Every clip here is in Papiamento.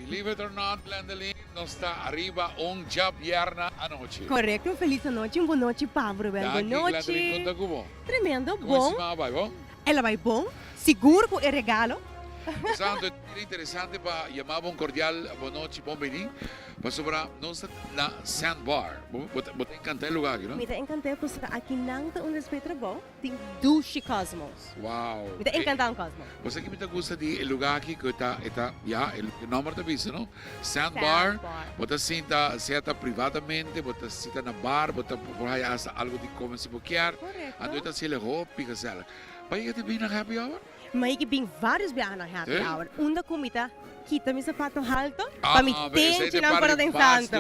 Believe it or not, Glendeline, nos ta ariba un djabièrna anochi. Korekto, un felis anochi, un bon nochi pa bo, Ruben. Danki, Bon nochi. Glendeline, kon ta ku bo? Tremendo, Kon e bon. siman a bai, bon? El a bai bon, sigur ku e regalo. Santo, e ta interesante pa yama bo un kordial bon nochi, bon bini, pasobra nos ta na Sandbar. Bo bo ta enkantá e lugar aki, no? Mi ta enkant'é pasobra aki nan ta un respet trabou. Tin dushi Cosmos. Wow. Mi ta encanta un Cosmos. Bo sa ki mi ta gusta di e lugar aki cu e ta e ta ya e nomber ta bisa no Sand Bar. Bo ta sinta sea ta privadamente bo ta sita na bar bo ta por haya hasta algo di come si bo kier. Correcto. Anto e ta haciel hopi gezellig. Bo a yega di bin na happy hour? Mi a yega bin varios biaha na happy hour unda cu mi ta kita mi zapato halto pa mi tenchinan por ta den santo.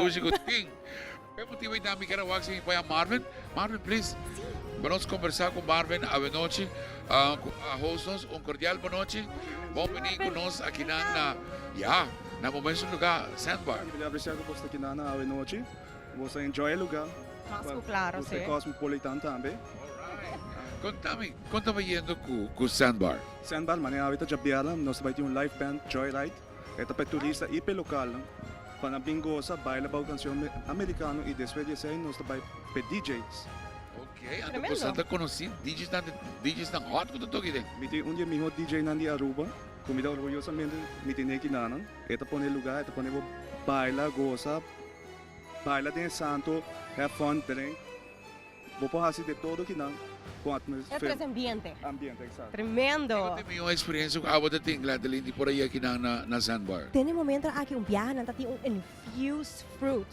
E motibo ei tambe kier a wak si mi por a Marvin. Marvin, please. Bo nos conversa cu Marvin awenochi. Cu a host nos. Un cordial bonochi. Bon bini cu nos akinan na, ya, na bo mesun lugar, Sandbar. Mi ta aprecia cu bos ta akinan na awenochi. Bos a enjoy e lugar. Mas cu claro, si. Bos ta cosmopolitan tambe. Alright. Contami, con ta bayendo cu, cu Sandbar? Sandbar, manera awe ta djabièrnè, nos ta bay tin un live band, Joyride. E ta pa e turista y pa e localnan. Pa nan bin goza, baila bou cancion americano y despues di esey nos ta bay p'e DJ's. Ok, anto boso ta conoci DJ's nan, DJ's nan hot cu ta toca den? Mi tin un di e miho DJnan di Aruba, cu mi ta orguyosamente mi tene kinanan. E ta pone lugar, e ta pone bo baila, goza, baila den e santo, have fun, drink. Bo por hasi de todo kinan con atmosfera. E tres ambiente. Ambiente, exacto. Tremendo. Kiko ta e mihó experiencia cu abo ta tin, Glendeline, di por a yega kinan na na Sandbar? Den e momento aki un biaha nan ta tin un infused fruit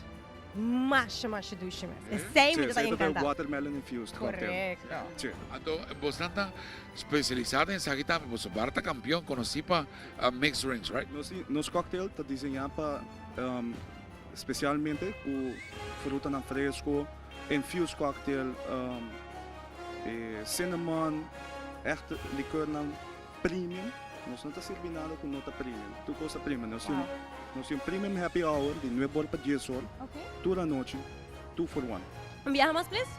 masha masha dushi mes. Esey mi ta ta Sí, esey ta encanta. e watermelon infused cocktail. Correcto. Sí. Anto bosnan ta specialisa den esaki tambe, boso bar ta campeon conoci pa mixed drinks, right? Nos nos cocktail ta diseña pa specialmente cu frutanan fresco. Infused cocktail, cinnamon, echt liqueurnan premium. Nos no ta sirbi nada cu no ta premium. Tur cos ta premium. Nos tin nos tin un premium happy hour di nuebe or pa dies or, tur anochi, two for one. Un biaha mas please?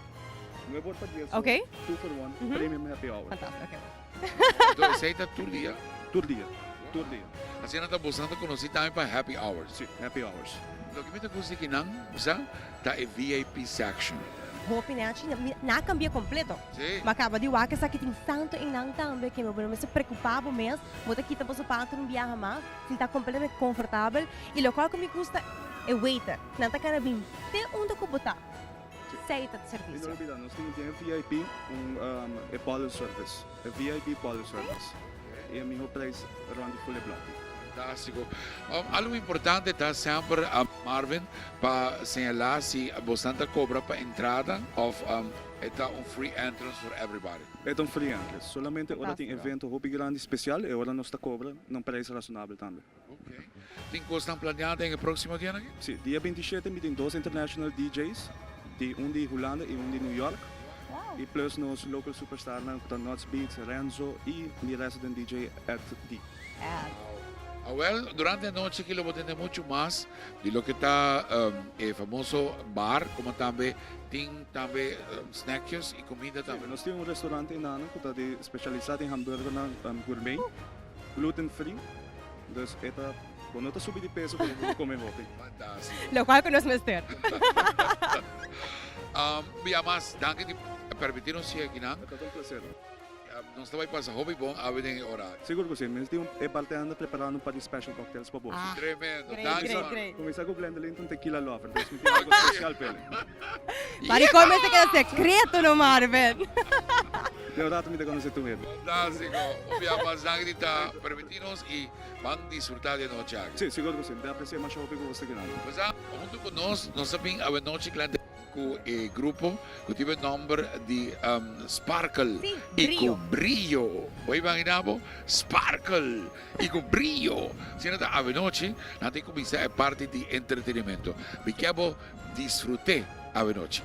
Nuebe or pa dies or, two for one, premium happy hour. Fantastico, ok. Enton esey ta tur dia? Tur dia, tur dia. Asina ta boso nan ta conoci tambe pa happy hours? Si, happy hours. Loke mi ta gusta di kinan, bo sa, ta e VIP section. Hopi nechi, nan a cambia completo. Si. Bo a caba di wak esaki tin santo en nan tambe ke bo no mester preocupa bo mes, bo ta kita bo zapato un biaha mas, sinta completamente comfortabel y locual cu mi gusta e waiter, nan ta cana bin te unda cu bo ta. Esey ta Y no servicio. olbida, nos tin den VIP un e bottle service, e VIP bottle service. Y e miho prijs rond di full e bloki. Fantástico. Algo importante ta semper, Marvin, pa señala si bosnan ta cobra pa entrada of e ta un free entrance for everybody. E ta un free entrance. Solamente ora tin evento hopi grandi special e ora nos ta cobra na un prijs razonabel tambe. Ok. Tin cosnan planea den e proximo dianan aki? Si, dia 27 mi tin dos international DJ's, di un di Hulanda y un di New York. Y plus nos local superstarnan cu ta Nuts Beats, Renzo y mi resident DJ Ed D. Awel, durante e nochi aki lo bo tende mucho mas di loke ta e famoso bar, como tambe tin tambe snackjes y comida tambe. Si, nos tin un restaurante einan cu ta di specialisa den hamburgernan gourmet, gluten free. Dus e ta, bo no ta subi di peso pero bo ta come hopi. Fantastico. Locual cu nos mester. Bia mas, danki di permiti nos yega akinan. Ta un placer. Nos ta bay pasa hopi bon awe den e orario. Sigur cu si. Mi tin e bartender preparando un par di special cocktails pa boso. Tremendo. Great, Danki. great, great. Cuminsa cu Glendeline ta un tequila lover, dus mi tin algo special p'e. Maricon mester keda secreto no Marvin. Den un rato mi ta conoce tur hende. Fantastico. Un bia mas danki di ta permiti nos y ban disfruta di e nochi aki. Si, sigur cu si. Mi ta aprecia masha hopi cu bos ta keda. Pues a, hunto cu nos, nos a bin awe nochi kla cu e grupo cu tin e nomber di Sparkle Si, y cu brillo. brillo. Bo imagina bo? Sparkle y cu brillo. Asina ta awe nochi nan tin cuminsa e parti di entretenimento. Mi kier bo disfrute awe nochi.